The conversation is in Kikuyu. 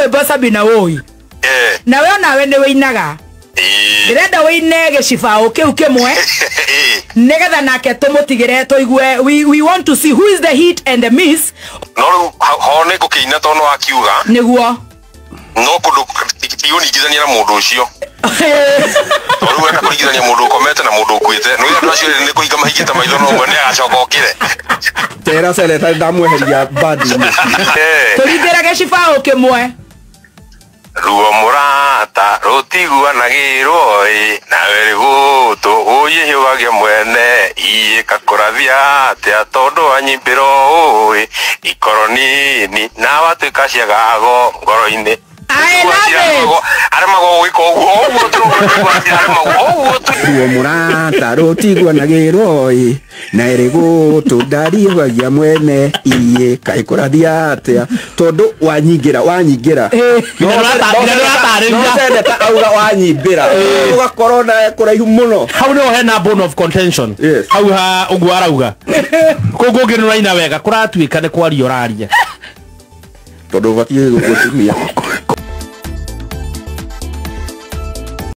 Rwĩmbo Sabina woi. Nawe onawe nĩ wĩinaga. Ndĩrenda wĩine gĩcibaũ kĩu kĩmwe nĩgetha nake tũmũtigĩre tũigue. We want to see who is the hit and the miss. No rĩu ho nĩ ngũkĩina tondũ no akiuga. Nĩguo. No kũndũ tigũringithania na mũndũ ũcio. Tondũ rĩu wenda kũringithania mũndũ ũkomete na mũndũ ũkuĩte. Nĩ andũ acio erĩ nĩ kũhinga mahingĩte maitho no ũmwe nĩ agacoka okĩre. Tera seneta ndamweheria bandi-inĩ. Tũringĩre gĩcibaũ kĩmwe. Ruo mũrata rũtiguanagĩrwo ĩ nawe rĩ gũtũ ũyĩhĩwagia mwene iyĩka kũrathia atĩa tondũ wanyimbĩro ũĩ ikoro nini na watuĩka ciagago ngoro-inĩ. I love it. Aremagwo gwĩka ũguo ũguo tu aremagwo ũguo tu. Ruo mũrata rũtiguanagĩrwo ĩ na ĩrĩ gũtũ ndariũgagia mwene iĩ kaĩ kũrathia atĩa tondũ wanyingĩra wanyingĩra. Nginya No seneta auga wanyimbĩra ũgakorwo na kũraihu mũno. Hau niho hena bone of contention. Yes. Hau ha ũguo arauga kũu kũngĩ nĩ ũraina wega kũratuĩka nĩ kwaria ũraria. Tondũ ũbatiĩ gũtumia.